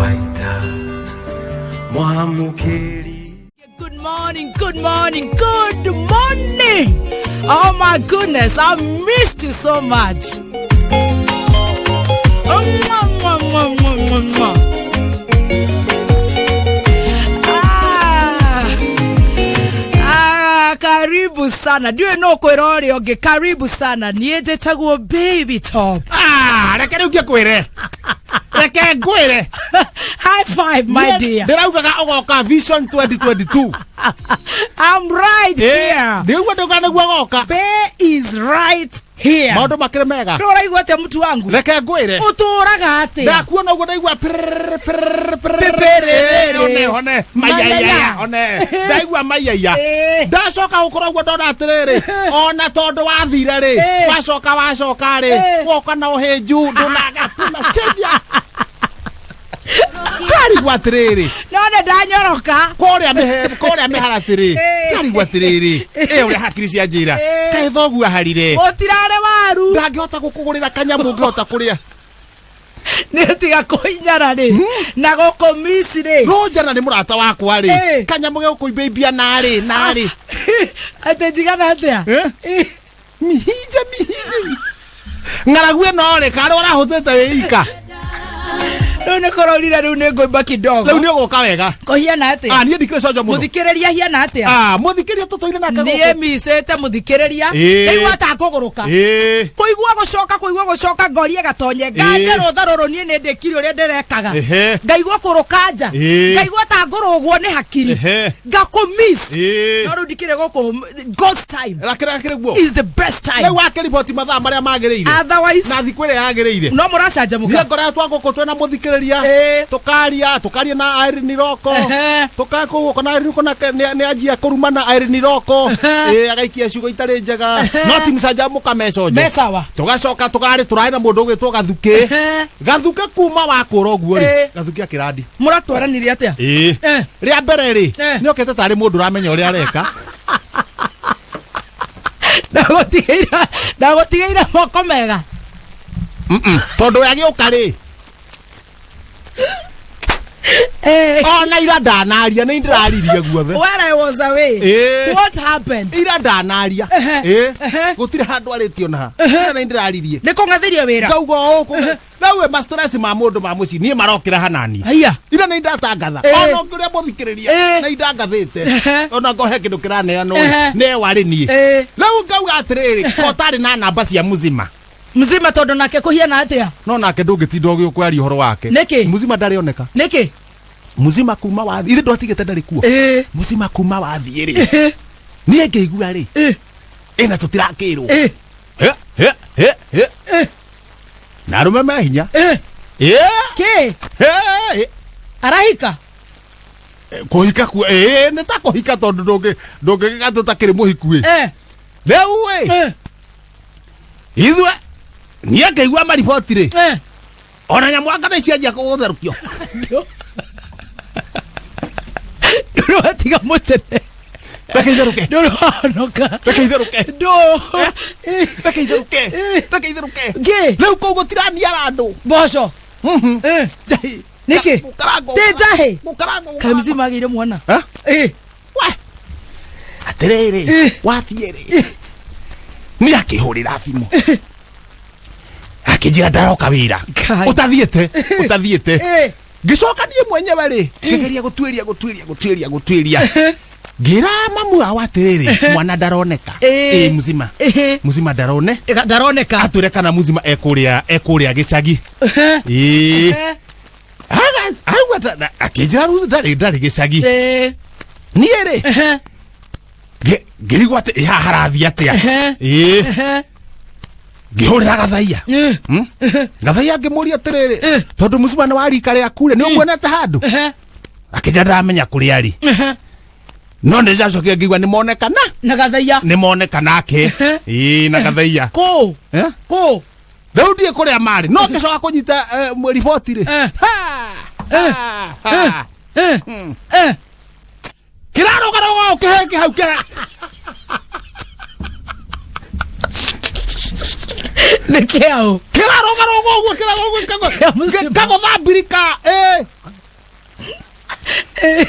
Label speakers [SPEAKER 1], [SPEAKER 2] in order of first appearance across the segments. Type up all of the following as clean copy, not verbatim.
[SPEAKER 1] Waita mwamũkĩri.
[SPEAKER 2] Good morning, good morning, good morning. Oh my goodness, I missed you so much. Mwah, mwah, mwah, mwah, mwah, mwah. Ah. Ah, karibu sana ndiũĩ no kwĩra ũrĩa ũngĩ, karibu sana. Niĩ njĩtagwo Baby Top.
[SPEAKER 3] Ah, reke rĩu ngĩkwĩre, reke ngwĩre.
[SPEAKER 2] High five, my dear.
[SPEAKER 3] Ndĩraugaga ũgoka Vision 2022.
[SPEAKER 2] I'm right here.
[SPEAKER 3] Nĩguo ndauga nĩguo ũgoka.
[SPEAKER 2] Bear is right here.
[SPEAKER 3] Maũndũ makĩrĩ mega.
[SPEAKER 2] Rĩu ũraigua atĩa, mtu wangu?
[SPEAKER 3] Reke ngwĩre.
[SPEAKER 2] Ũtũraga atĩa?
[SPEAKER 3] Ndakuona ũguo ndaigua prrrr, prrrr, prrrr.
[SPEAKER 2] Pĩpĩrĩrĩ.
[SPEAKER 3] Eh, one one maiyaia, one ndaigua maiyaia. Ndacoka gũkorwo ũguo ndona atĩrĩrĩ, ona tondũ wathire rĩ, wacoka wacoka rĩ, woka na ũhĩnju ndũnaga cenjia, ndarigwo atĩrĩrĩ.
[SPEAKER 2] No nĩ ndanyoroka.
[SPEAKER 3] Kũrĩa mĩharatĩ rĩ, ndarigwo atĩrĩrĩ, ĩ ũrĩa hakiri cia njĩra, kaĩ thoguo aharire?
[SPEAKER 2] Gũtirarĩ waru.
[SPEAKER 3] Ndangĩhota gũkũgũrĩra kanyamũ ũngĩhota kũrĩa.
[SPEAKER 2] Nĩ tiga kũhinyara rĩ na gũkũmisi rĩ.
[SPEAKER 3] Rũnjana nĩ mũrata wakwa rĩ, kanyamũ gegũkũimbaimbia narĩ narĩ.
[SPEAKER 2] Atĩ njigana atĩa?
[SPEAKER 3] Eh? Mihinje mihinje ng'aragu ĩno rĩ, karĩ ũrahũthĩte wĩ ika.
[SPEAKER 2] Rĩu nĩ kũrorire, rĩu nĩ ngũimba kidogo.
[SPEAKER 3] Rĩu nĩ ũgũka wega.
[SPEAKER 2] Kũhiana atĩa?
[SPEAKER 3] Ah, niĩ ndikĩrĩ conjo mũno.
[SPEAKER 2] Mũthikĩrĩria hiana atĩa?
[SPEAKER 3] Ah, mũthikĩrĩria tũtũire nake
[SPEAKER 2] niĩ
[SPEAKER 3] gũkũ.
[SPEAKER 2] micĩte mũthikĩrĩria. Ndaigua takũgũrũka. Kũigua gũcoka, kũigua gũcoka, ngorie gatonye nganje. Rũtha rũrũ niĩ nĩ ndĩkire ũrĩa ndĩrekaga. Ngaigua kũrũka nja. Ngaigua ta ngũrũgwo nĩ hakiri. Ngakũmiss. No rĩu ndikĩrĩ gũkũ. God's time
[SPEAKER 3] Rakĩra kĩrĩ guo
[SPEAKER 2] is the best time.
[SPEAKER 3] Rĩu wakĩriboti mathaa marĩa magĩrĩire
[SPEAKER 2] Otherwise
[SPEAKER 3] na thikũ ĩrĩa yagĩrĩire.
[SPEAKER 2] No mũracanjamũka.
[SPEAKER 3] Niĩ ngoretwo gũkũ twĩna mũthikĩrĩria, tukaria na Irene Roko. Tukakũgũkũ na Irene Roko nake nĩ anjia kũrumana Irene Roko. Agaikia ciugo itarĩ njega, no ti mũcanjamũka meconjo.
[SPEAKER 2] Me sawa.
[SPEAKER 3] Tugacoka tukarĩ tũrarĩ na mũndũ ũgwĩtwo Gathukĩ. Gathukĩ kuma wakũra ũguo rĩ, Gathukĩ akĩrandi.
[SPEAKER 2] Mũratwaranire atĩa?
[SPEAKER 3] Rĩa mbere rĩ, nĩ okĩte tarĩ mũndũ ũramenya ũrĩa areka.
[SPEAKER 2] Ndagũtigĩire moko mega.
[SPEAKER 3] Tondũ we agĩũka rĩ, ona ira ndanaria, nĩ ndĩraririe guothe.
[SPEAKER 2] When I was away, what happened?
[SPEAKER 3] Ira ndanaria. Gũtirĩ handũ arĩtio na ira nĩ ndĩraririe.
[SPEAKER 2] Nĩ kũng'athĩrio wĩra.
[SPEAKER 3] Ngauga ũũ rĩu ĩ mastress ma mũndũ ma mũciĩ niĩ marokĩra hanani.
[SPEAKER 2] Haiya.
[SPEAKER 3] Ira nĩ ndatangatha. Ona ũngĩũria mũthikĩrĩria, nĩ ndangathĩte. Ona ngohe kĩndũ kĩraneanwo rĩ, nĩ warĩ niĩ. Rĩu ngauga atĩrĩrĩ, ko ũtarĩ na namba cia mũzima.
[SPEAKER 2] Mzima tondũ nake kũhiana atĩa?
[SPEAKER 3] No nake ndũngĩtinda ũgĩkwaria ũhoro wake.
[SPEAKER 2] Nĩkĩ?
[SPEAKER 3] Mũzima ndarĩ oneka.
[SPEAKER 2] Nĩkĩ?
[SPEAKER 3] Mũzima kuma wathiĩ, ithe ndwatigĩte ndarĩ kuo. Mũzima kuma wathiĩ rĩ, niĩ ngĩigua rĩ, ĩna tũtirakĩrwo. He, he, he, he. Na arũme me hinya.
[SPEAKER 2] Kĩ?
[SPEAKER 3] He, he.
[SPEAKER 2] Arahika?
[SPEAKER 3] Kũhika kuo nĩ ta kũhika tondũ ndũngĩgĩka tũtakĩrĩ mũhiku ĩ. Rĩu ĩ, ithuĩ niĩ ngĩigua mariboti rĩ, ona nyamũ anga nĩ cianjia gũtherũkio.
[SPEAKER 2] Ndũrĩ watiga mũcene.
[SPEAKER 3] Reke itherũke.
[SPEAKER 2] Ndũrĩ wahonoka.
[SPEAKER 3] Reke itherũke.
[SPEAKER 2] Ndũ.
[SPEAKER 3] Reke itherũke. Reke itherũke.
[SPEAKER 2] Ngĩ?
[SPEAKER 3] Rĩu kũu gũtiraniara andũ.
[SPEAKER 2] Mboco.
[SPEAKER 3] Njahĩ.
[SPEAKER 2] Nĩkĩ?
[SPEAKER 3] Gũkarangwo.
[SPEAKER 2] Ti njahĩ?
[SPEAKER 3] Gũkarangwo.
[SPEAKER 2] Kaĩ mzima agĩire mwana?
[SPEAKER 3] Eh? We. Atĩrĩrĩ, wathiĩ rĩ, nĩ akĩhũrĩra thimũ akĩnjĩra ndaroka wĩra.
[SPEAKER 2] Ngai.
[SPEAKER 3] Ũtathiĩte ũtathiĩte. Ngĩcoka niĩ mwenyewe rĩ, ngĩgeria gũtuĩria gũtuĩria gũtuĩria gũtuĩria, ngĩra mamu wao atĩrĩrĩ, mwana ndaroneka. Ĩ mzima. Mzima ndarone.
[SPEAKER 2] Ndaroneka.
[SPEAKER 3] Atwĩre kana mzima ekũrĩa ekũrĩa gĩcagi. Ĩ aigua akĩnjĩra rĩu ndarĩ gĩcagi. Niĩ rĩ, ngĩrigwo atĩ ĩ haha harathiĩ atĩa. Ĩ ngĩhũrĩra Gathaiya. Gathaiya ngĩmũria atĩrĩrĩ, tondũ mũcuma nĩ wa rika rĩaku rĩ, nĩ ũmuonete handũ? Akĩnjĩra ndaramenya kũrĩa arĩ, no nĩ ndacokire ngĩigua nĩ monekana.
[SPEAKER 2] Na Gathaiya.
[SPEAKER 3] Nĩ moneka nake. Ĩ na Gathaiya.
[SPEAKER 2] Kũ?
[SPEAKER 3] Eh?
[SPEAKER 2] Kũ?
[SPEAKER 3] Rĩu ndiĩ kũrĩa marĩ, no ngĩcoka kũnyita riboti rĩ. Ha! Ha! Ha! Kĩrarũgarũga o kĩhenge hau kĩhe.
[SPEAKER 2] Nĩ kĩaũ?
[SPEAKER 3] Kĩrarũgarũga ũguo kĩrarũgarũga
[SPEAKER 2] Kĩa mũcima.
[SPEAKER 3] kagũthambirika.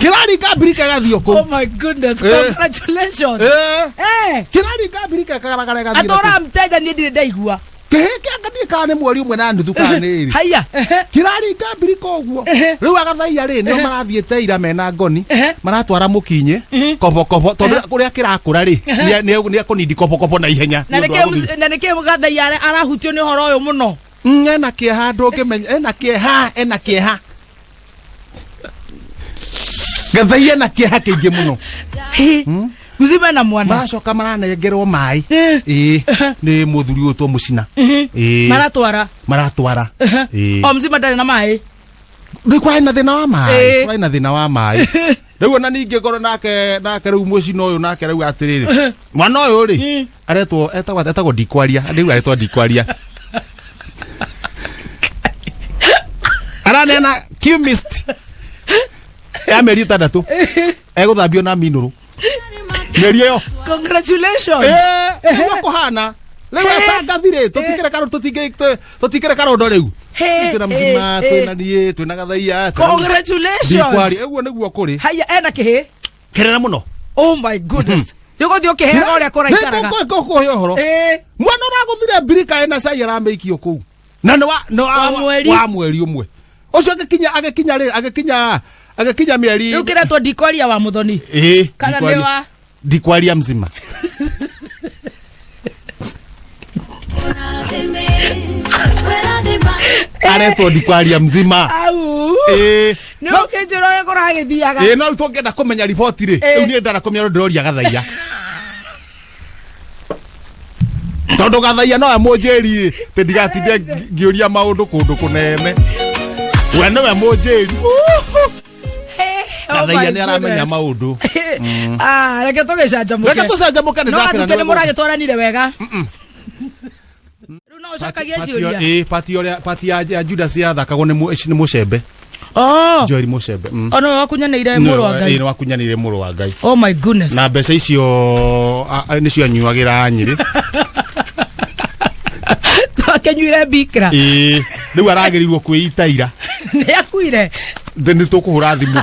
[SPEAKER 3] Kĩraringa mbirika ĩgathiĩ o
[SPEAKER 2] Oh
[SPEAKER 3] kũu.
[SPEAKER 2] my goodness,
[SPEAKER 3] Eh.
[SPEAKER 2] congratulations.
[SPEAKER 3] Eh.
[SPEAKER 2] Eh.
[SPEAKER 3] Kĩraringa mbirika ĩkagaragara ĩgathiĩ na kũu.
[SPEAKER 2] Atũra mteja niĩ ndirĩ ndaigua.
[SPEAKER 3] Kĩhĩ kĩanga ndiĩ kana nĩ mweri ũmwe na nuthu kana nĩ ĩrĩ.
[SPEAKER 2] Haya. Ehe.
[SPEAKER 3] Kĩraringa mbirika ũguo. Rĩu agathaia rĩ, nĩo marathiĩte ira mena ngoni,
[SPEAKER 2] Ehe.
[SPEAKER 3] maratwara mũkinyĩ kobokobo, tondũ kũrĩa kĩrakũra rĩ, nĩ ekũnindi kobokobo na ihenya.
[SPEAKER 2] Na
[SPEAKER 3] nĩ ũndũ wa
[SPEAKER 2] nĩkĩ
[SPEAKER 3] gũthiĩ.
[SPEAKER 2] na nĩkĩ Gathaiya arahutio nĩ ũhoro ũyũ mũno?
[SPEAKER 3] Ena kĩeha ndũngĩmenya, ena kĩeha, ena kĩeha. Gathaiya ena kĩeha kĩingĩ mũno.
[SPEAKER 2] Hi. Mzima na mwana.
[SPEAKER 3] Maracoka maranengerwo maĩ.
[SPEAKER 2] Eh.
[SPEAKER 3] Ĩĩ, nĩ mũthuri ũyũ two mũcina. Ĩĩ.
[SPEAKER 2] Maratwara.
[SPEAKER 3] Maratwara. Ĩĩ.
[SPEAKER 2] O mzima ndarĩ na maĩ.
[SPEAKER 3] Rĩu kwarĩ na thĩna wa maĩ.
[SPEAKER 2] Ĩĩ.
[SPEAKER 3] Kwarĩ na thĩna wa maĩ. Rĩu ona ningĩ ngoro nake nake rĩu mũcina ũyũ nake rĩu atĩrĩrĩ, mwana ũyũ rĩ, aretwo etagwo etagwo ndikwaria, rĩu aretwo ndikwaria. Araneana chemist ya mĩeri 6 egũthambio na minũrũ mĩeri ĩyo.
[SPEAKER 2] Congratulations.
[SPEAKER 3] Ĩĩ, nĩguo kũhana rĩu acangathi rĩ, tũtikĩre karondo rĩu.
[SPEAKER 2] He,
[SPEAKER 3] Twĩna mũcima,
[SPEAKER 2] he,
[SPEAKER 3] twĩna niĩ, twĩna gathaia, twĩna
[SPEAKER 2] Congratulations.
[SPEAKER 3] ndikwaria, ũguo nĩguo kũrĩ.
[SPEAKER 2] Haya, ena kĩhĩ.
[SPEAKER 3] Kĩnene mũno.
[SPEAKER 2] Oh my goodness. Nĩ ũgũthiĩ ũkĩheaga ũrĩa kũraikaraga.
[SPEAKER 3] Nĩngũkũhe ũhoro.
[SPEAKER 2] Ĩĩ.
[SPEAKER 3] Mwana ũragũthire mbirika ĩna cai aramĩikio kũu na nĩ wa nĩ
[SPEAKER 2] Wa mweri.
[SPEAKER 3] wa mweri ũmwe ũcio agĩkinya agĩkinya rĩ agĩkinya agĩkinya mĩeri
[SPEAKER 2] Rĩu kĩretwo ndikwaria wa mũthoni.
[SPEAKER 3] Ĩĩ,
[SPEAKER 2] Kana nĩ
[SPEAKER 3] ndikwaria.
[SPEAKER 2] wa
[SPEAKER 3] Ndikwaria mzima. Aretwo ndikwaria mzima.
[SPEAKER 2] Au.
[SPEAKER 3] Ĩĩ.
[SPEAKER 2] Nĩ ũkĩnjĩra ũrĩa kũragĩthiaga.
[SPEAKER 3] Ĩĩ, no rĩu tũngĩenda kũmenya riboti rĩ,
[SPEAKER 2] Ĩĩ.
[SPEAKER 3] rĩu niĩ ndara kũmenya rĩu ndĩroria gathaia tondũ gathaia no amũnjĩri ĩ ndigatinde ngĩũria maũndũ kũndũ kũnene, we nĩwe mũnjĩri.
[SPEAKER 2] Hey, oh
[SPEAKER 3] gathaia
[SPEAKER 2] my
[SPEAKER 3] nĩ aramenya
[SPEAKER 2] goodness.
[SPEAKER 3] maũndũ.
[SPEAKER 2] Ah, reke tũgĩcanjamũke.
[SPEAKER 3] Reke tũcanjamũke, nĩ
[SPEAKER 2] No
[SPEAKER 3] ndakena
[SPEAKER 2] gathuke
[SPEAKER 3] nĩ
[SPEAKER 2] nĩ mũragĩtwaranire wega. Rĩu no ũcokagie ciũria.
[SPEAKER 3] Ĩĩ, pati ũrĩa pati ya Judas yathakagwo nĩ nĩ mũcembe.
[SPEAKER 2] Oh.
[SPEAKER 3] Joel Mũcembe.
[SPEAKER 2] Ona wakunyanĩire mũrũ wa
[SPEAKER 3] Ĩĩ,
[SPEAKER 2] Ngai.
[SPEAKER 3] nĩ wakunyanĩire mũrũ wa Ngai.
[SPEAKER 2] Oh my goodness.
[SPEAKER 3] Na mbeca icio nĩcio anyuagĩra Nyĩrĩ.
[SPEAKER 2] Twakĩnyuire bikra.
[SPEAKER 3] Ĩĩ, rĩu aragĩrĩirwo kwĩita ira.
[SPEAKER 2] Nĩ akuire.
[SPEAKER 3] Nĩ tũkũhũra thimũ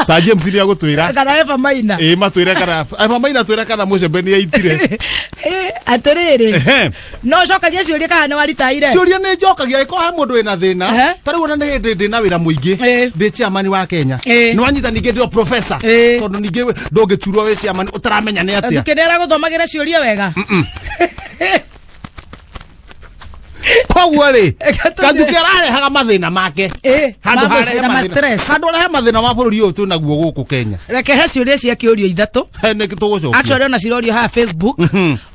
[SPEAKER 3] Sir James nĩ agũtwĩra.
[SPEAKER 2] Kana Eva Maina.
[SPEAKER 3] Ĩĩ, matwĩre kana Eva Maina twĩre kana mũcembe nĩ aitire.
[SPEAKER 2] Eh, atĩrĩrĩ.
[SPEAKER 3] Ehe.
[SPEAKER 2] No ũcokagie ciũria kana nĩ waritaire?
[SPEAKER 3] Ciũria nĩ njokagia ĩkorwo he mũndũ wĩna thĩna.
[SPEAKER 2] Ehe.
[SPEAKER 3] Ta rĩu ona nĩ hĩndĩ ndĩna wĩra mũingĩ,
[SPEAKER 2] Ĩĩ.
[SPEAKER 3] ndĩ chairman wa Kenya,
[SPEAKER 2] Ĩĩ.
[SPEAKER 3] nĩ wanyita, ningĩ ndĩ o professor,
[SPEAKER 2] Ĩĩ.
[SPEAKER 3] tondũ ningĩ ndũngĩturwo wĩ chairman ũtaramenya nĩ atĩa.
[SPEAKER 2] Thuke nĩ aragũthomagĩra ciũria wega.
[SPEAKER 3] Koguo rĩ,
[SPEAKER 2] Eka tũthiĩ.
[SPEAKER 3] Kanjuki ararehaga mathĩna make.
[SPEAKER 2] Ĩĩ,
[SPEAKER 3] handũ
[SPEAKER 2] ma
[SPEAKER 3] harehe
[SPEAKER 2] na
[SPEAKER 3] mathĩna
[SPEAKER 2] ma-stress.
[SPEAKER 3] handũ harehe mathĩna ma bũrũri ũyũ twĩnaguo gũkũ Kenya.
[SPEAKER 2] Reke he ciũria cia kĩũrio ithatũ.
[SPEAKER 3] Nĩ tũgũcokia.
[SPEAKER 2] Actually ona cirorio haha Facebook.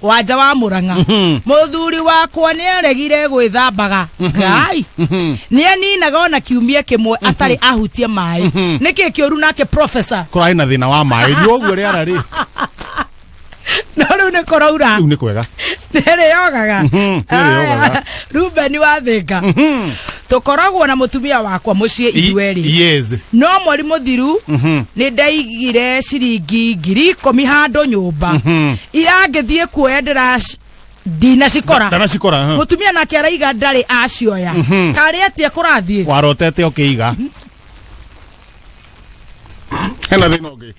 [SPEAKER 2] Wanja wa Murang'a, mũthuri wakwa nĩ aregire gwĩthambaga, ngai nĩ aninaga ona kiumia kĩmwe atarĩ ahutie maĩ, nĩkĩ kĩũru nake, professor?
[SPEAKER 3] Kũrarĩ na thĩna wa maĩ nĩ ũguo rĩara rĩ.
[SPEAKER 2] No rĩu nĩ kũraura.
[SPEAKER 3] Rĩu nĩ kwega.
[SPEAKER 2] Nĩrĩogaga.
[SPEAKER 3] Nĩrĩogaga.
[SPEAKER 2] Ruben wa Thĩnga, tũkoragwo na mũtumia wakwa mũciĩ ithuerĩ.
[SPEAKER 3] Yes.
[SPEAKER 2] No mweri mũthiru nĩ ndaigire ciringi 10,000 handũ nyũmba, irangĩthiĩ kuoya ndĩra ndinacikora.
[SPEAKER 3] Ndanacikora, huh.
[SPEAKER 2] Mũtumia nake araiga ndarĩ acioya, karĩ atĩa kũrathiĩ?
[SPEAKER 3] Warotete ũkĩiga hena thĩna ũngĩ.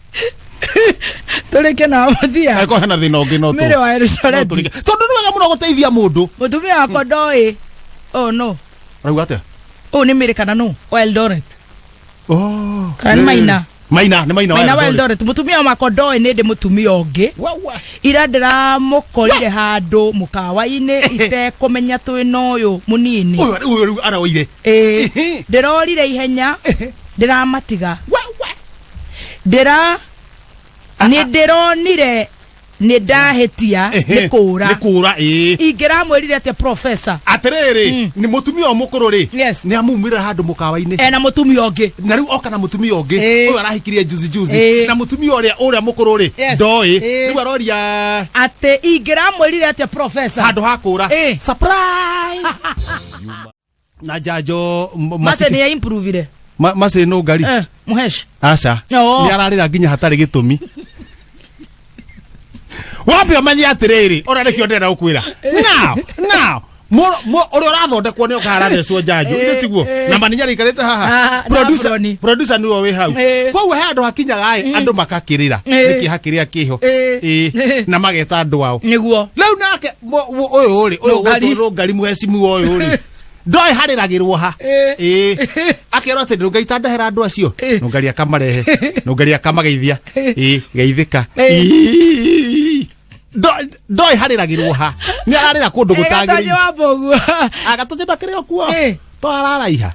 [SPEAKER 2] Tũrĩke na mũthia.
[SPEAKER 3] Angĩkorwo hena thĩna ũngĩ no
[SPEAKER 2] Mĩrĩ wa Eldoret.
[SPEAKER 3] no tũrĩke. Tondũ nĩ wega mũno gũteithia mũndũ.
[SPEAKER 2] Mũtumia wakwa ndoĩ, oh no.
[SPEAKER 3] Rauga atĩa?
[SPEAKER 2] Ũũ nĩ mĩrĩ kana nũ wa Eldoret?
[SPEAKER 3] Oh.
[SPEAKER 2] Kana nĩ Maina?
[SPEAKER 3] Maina, nĩ Maina wa
[SPEAKER 2] Maina wa
[SPEAKER 3] Eldoret.
[SPEAKER 2] Eldoret, mũtumia wakwa ndoĩ nĩ ndĩ mũtumia ũngĩ.
[SPEAKER 3] Wa, wa.
[SPEAKER 2] Ira ndĩramũkorire handũ mũkawa-inĩ itekũmenya twĩna ũyũ mũnini.
[SPEAKER 3] Ũyũ ũyũ rĩu aroire.
[SPEAKER 2] Ĩĩ, ndĩrorire ihenya, ndĩramatiga.
[SPEAKER 3] Wa, wa.
[SPEAKER 2] Ndĩra nĩ ndĩronire nĩ ndahĩtia nĩ kũra.
[SPEAKER 3] Nĩ kũra, ĩĩ.
[SPEAKER 2] Ingĩramwĩrire atĩa, professor?
[SPEAKER 3] Atĩrĩrĩ, nĩ mũtumia ũyũ mũkũrũ rĩ,
[SPEAKER 2] Yes.
[SPEAKER 3] nĩ amumĩrĩra handũ mũkawa-inĩ
[SPEAKER 2] Ena mũtumia ũngĩ.
[SPEAKER 3] Na rĩu oka na mũtumia ũngĩ.
[SPEAKER 2] Ĩĩ.
[SPEAKER 3] Ũyũ arahikirie juzi juzi.
[SPEAKER 2] Ĩĩ.
[SPEAKER 3] Na mũtumia ũrĩa ũrĩa mũkũrũ rĩ,
[SPEAKER 2] Yes.
[SPEAKER 3] ndoĩ.
[SPEAKER 2] Ĩĩ.
[SPEAKER 3] Rĩu aroria
[SPEAKER 2] Atĩ ingĩramwĩrire atĩa, professor?
[SPEAKER 3] Handũ ha kũra.
[SPEAKER 2] Ĩĩ.
[SPEAKER 3] Surprise na njanjo
[SPEAKER 2] Mace nĩ aimprovire.
[SPEAKER 3] Mace no ngari.
[SPEAKER 2] Eh, mũhesh.
[SPEAKER 3] Aca.
[SPEAKER 2] Oo.
[SPEAKER 3] Nĩ ararĩra nginya hatarĩ gĩtũmi. Wambe ũmenye atĩrĩrĩ, ũrĩa nĩkĩo ndĩrenda gũkwĩra now now Ũrĩa ũrathondekwo nĩ oka arathecwo njanjo ithe tiguo na maninya rĩikarĩte haha producer producer nĩwe wĩ hau koguo he handũ hakinyaga ĩ andũ makakĩrĩra nĩ kĩeha kĩrĩa kĩho na mageta andũ ao
[SPEAKER 2] nĩguo
[SPEAKER 3] rĩu nake ũyũ rĩ ũyũ Rũngari mũhecimiwa ũyũ rĩ ndoĩ harĩragĩrwo ha akerwo atĩ Nũngari ta ndehera andũ acio Nũngari akamarehe Nũngari akamageithia geithĩka ndoĩ harĩragĩrwo ha nĩ ararĩra kũndũ gũtagĩrĩire Gatonye ndakĩrĩ o kuo to araraiha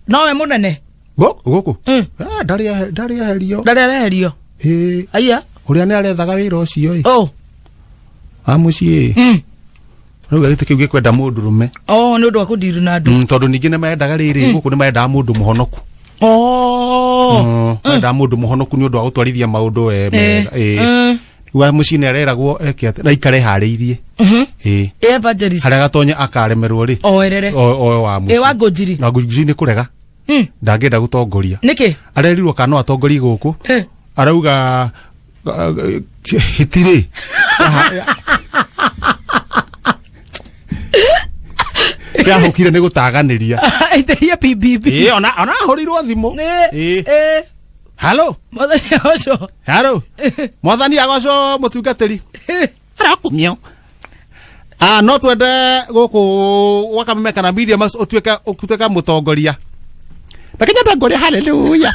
[SPEAKER 2] nowe mũnene
[SPEAKER 3] gũkũ ndarĩ eherio
[SPEAKER 2] ndarĩ areherio aya
[SPEAKER 3] ũrĩa nĩ arethaga wĩra ũcio ĩ wa mũciĩ rĩu gĩtĩ kĩu gĩkwenda mũndũ rũme
[SPEAKER 2] nĩ ũndũ wa kũndiru na andũ
[SPEAKER 3] tondũ ningĩ nĩ mendaga rĩrĩ gũkũ nĩ mendaga mũndũ mũhonoku mendaga mũndũ mũhonoku nĩ ũndũ wa gũtwarithia maũndũ mega wa mũciĩ nĩ areragwo eke atĩ na ikare harĩirie
[SPEAKER 2] evangelist
[SPEAKER 3] harĩa Gatonye akaremerwo rĩ
[SPEAKER 2] oerere
[SPEAKER 3] oe wa mũciĩ
[SPEAKER 2] wa Ngũnjiri
[SPEAKER 3] na Ngũnjiri nĩ kũrega ndangĩenda gũtongoria
[SPEAKER 2] nĩkĩ
[SPEAKER 3] arerirwo kana no atongorie gũkũ arauga hitirĩ yahũkire nĩ gũtaganĩria
[SPEAKER 2] aitĩrie PPP
[SPEAKER 3] ona ahũrĩirwo thimũ halo
[SPEAKER 2] mwathani agocwo
[SPEAKER 3] halo mwathani agocwo mũtungatĩri arakumio no twende gũkũ Wakameme kana Media Max ũtuĩke mũtongoria na kinya ngũrĩa haleluya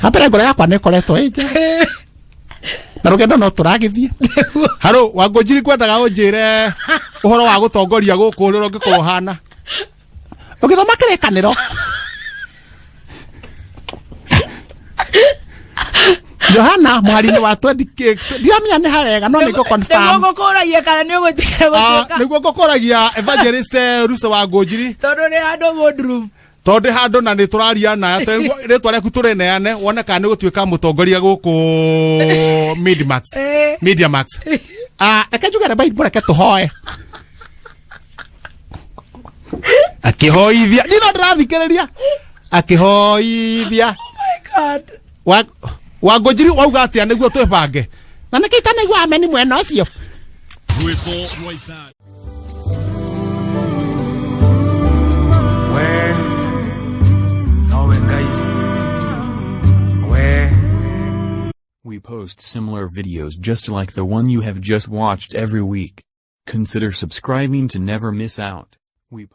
[SPEAKER 3] hambere ngoro yakwa nĩ ĩkoretwo ĩ njega na rũgendo no tũragĩthiĩ haro Wangũnjiri ngwendaga ũnjĩre ũhoro wa gũtongoria gũkũ ũrĩa ũngĩkorwo ũhana ũgĩthoma kĩrĩkanĩro Yohana mũhari-inĩ wa 20 ndiramenya nĩ harega no nĩngũ confirm
[SPEAKER 2] nĩguo ngũkũragia kana nĩ ũgwĩtĩkĩra gũtuĩka
[SPEAKER 3] nĩguo ngũkũragia evangelist Rusa wa Ngũnjiri
[SPEAKER 2] tondũ nĩ handũ boardroom
[SPEAKER 3] tondũ handũ na nĩ tũraria na rĩtwa rĩaku tũrĩneane wone kana nĩ gũtuĩka mũtongoria gũkũ Mediamax Mediamax reke njuge Bible reke tũhoe akĩhoithia niĩ no ndĩrathikĩrĩria akĩhoithia
[SPEAKER 2] oh my god
[SPEAKER 3] Wangũnjiri wauga atĩa nĩguo twĩbange na nĩkĩ itanaigua ameni mwena ũcio
[SPEAKER 1] rwĩmbo rwa ithaa
[SPEAKER 4] we nowe Ngai we.
[SPEAKER 5] We post similar videos just like the one you have just watched every week. Consider subscribing to never miss out. We